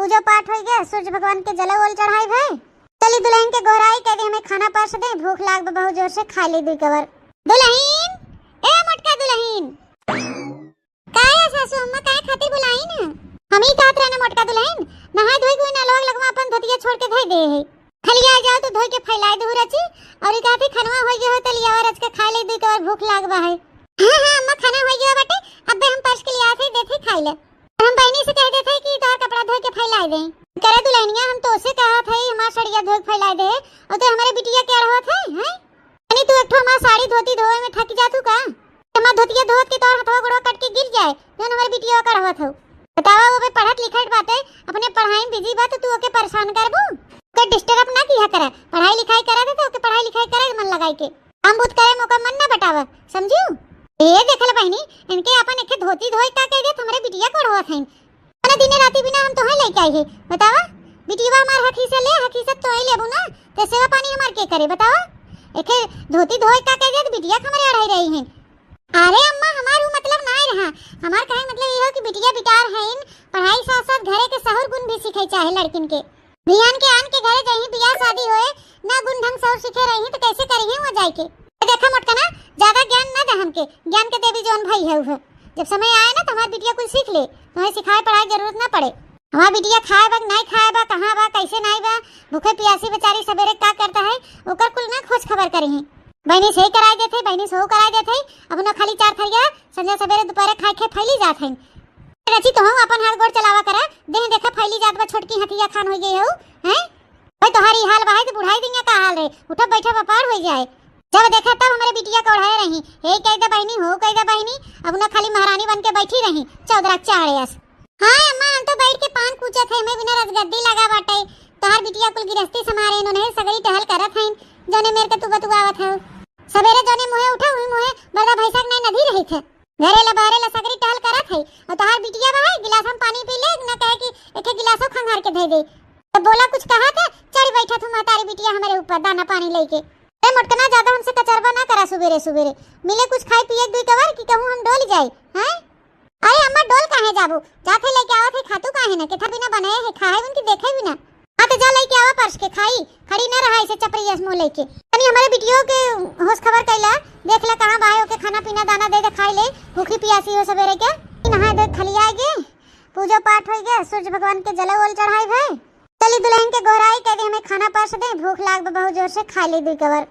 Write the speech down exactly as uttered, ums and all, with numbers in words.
पूजो पाठ होइ गए, सूर्य भगवान के जलवा ओल चढ़ाई भए। चली दुलहिन के गोहराई कइ दे, हमें खाना परस दे, भूख लाग बा बहुत जोर से, खाइ ले दुइ कवर। दुलहिन, ए मोटका दुलहिन। काहे सासू अम्मा, काहे खातिर बुलाइन? हम ही कहत रहने मोटका दुलहिन, नहाए धोए के ना लोग लगवा अपन धोतिया छोड़ के धोइ दे है। खलिया जाओ तो धोइ के फैलाइ दे रची, और ई कहती खनवा होइ गए हो तो लियावा रच के खाइ ले दुइ कवर, भूख लाग बा है। हाँ, हाँ अम्मा, खाना होइ गए बाटे, अब्बे हम परस के लियावत है, देते खाइ ले। हम बहिनी से कह देते कि तोहर कपड़ा धोइ के फैलाइ दे। करे दुलहिनिया, हम तोसे कहत है हमार सड़िया धोइ के फैलाइ दे, और तो हमरे बिटिया के अड़वत है, हैं? यानी तू एक ठो हमार साड़ी धोती धोए में थक जातू का? हमार धोतिया धोत के तोहर हथवा गोड़वा कट के गिर जाए, जौन हमरे बिटिया के अड़वत हो। बतावा, वो बे पढ़त लिखत बाटे, अपने पढ़ाई में बिजी बा, तो तू ओके परेशान करबू? ओके डिस्टर्ब ना किया करे, पढ़ाई लिखाई करे दे तो ओके पढ़ाई लिखाई करे मन लगाई के। काम बूत करे में ओकर मन ना बटावा, समझू? ए देखल बहिनी, इनके अपन एके धोती धोए का कह देत, हमरे बिटिया के ओढ़वत हईन। अपने दिने राती बिना हम तोहे लेके आई है, बतावा? बिटिया हमार हक हिस्सा ले, हक हिस्सा तोहे लेबू ना, ते सेवा पानी हमार के करे, बतावा? एके धोती धोए का कह देत, बिटिया के हमरे अढ़ाई रही हैं। अरे अम्मा, हमार उ मतलब ना रहा, हमार कहे मतलब ये हो कि बिटिया बिटार हईन, पढ़ाई साथ साथ घरे के सहूर गुण भी सीखे चाहे लड़किन के। बिहान के आन के घरे जहीं बियाह शादी होए, ना गुण ढंग सहूर सीखे रही तो कैसे करिहे वो जाए के? ए देखा मोटकना, ज्यादा ज्ञान ना दे हमके, ज्ञान के देवी जौन भाई है उहे। जब समय आए ना तो हमार बिटिया कुछ सीख ले, तुम्हें सिखाए पढ़ाए के जरूरत ना पड़े। हमार बिटिया खाए बा, नहीं खाए बा, कहाँ बा, कैसे नहीं बा, भूखे पियासी बेचारी सवेरे का करता है, ओकर कुल ना खोज खबर करिहे। बहिनी से ही कराए देते, बहिनी से हो कराए देते, अब ना खाली चार थरिया संझा सवेरे दोपहरे खाए के फैली जात है। रची, तोहू अपन हाथ गोड़ चलावा करा, देह देखा फैली जात बा, छोटकी हथिया खान होइ गई हऊ, हैं? भाई तोहार ई हाल बा, है तो बुढ़ाई दिनिया का हाल रहे, उठब बैठब अपार होइ जाए। जब देखा तब हमरे बिटिया के ओढ़ाए रही, हे कह दे बहिनी, हो कह दे बहिनी, अब ना खाली महारानी बन के बैठी रही, चौदरा चाड़े अस। हाँ अम्मा, हम तो बैठ के पान कूचत है, मैं बिना रसगद्दी लगा बाटे, तोहार बिटिया कुल गिरस्ती संभारे, इन्होंने सगरी टहल करत हईन, जौने मेर के तू बतुआवत हऊ। सवेरे जौने मुहे उठा, वही मुहे बरदा भैंसा के नाई नदी रही थे। घरे ला बहरे ला सगरी टहल करत है, और तोहार बिटिया बा है, गिलास हम पानी पी ले, न कहे कि एक एक गिलासो खंगार के धे दे। तो बोला कुछ कहा था, चढ़ बैठा तू महतारी बिटिया हमरे ऊपर दाना पानी लेके। अरे मोटकना, ज्यादा हमसे कचरबा ना करा सुबेरे सुबेरे, मिले कुछ खाए पिए दुई कवर कि कहूँ हम डोल जाए, हैं? अरे अम्मा, डोल काहे जाबू, जात है लेके आवत है, खातू काहे ना, केथा बिना बनाए है, खाए उनकी देखे भी ना। हाँ, तो जा लइके आवा परस के खाई, खड़ी ना रहा ऐसे चपरी जस मुँह लइके। तनी हमरे बिटियो के होश खबर कइला, देख ला कहाँ बा है, ओके खाना पीना दाना दे दे, खाई ले, भूखी पियासी हो सवेरे के। नहा दे खलिया गे, पूजो पाठ होइ गे, सूर्य भगवान के जलवा ओल चढ़ाई भए। चली दुलहिन के गोहराई कह दे, हमें खाना परस दे, भूख लाग बा बहुत जोर से, खाई ले दुई कवर।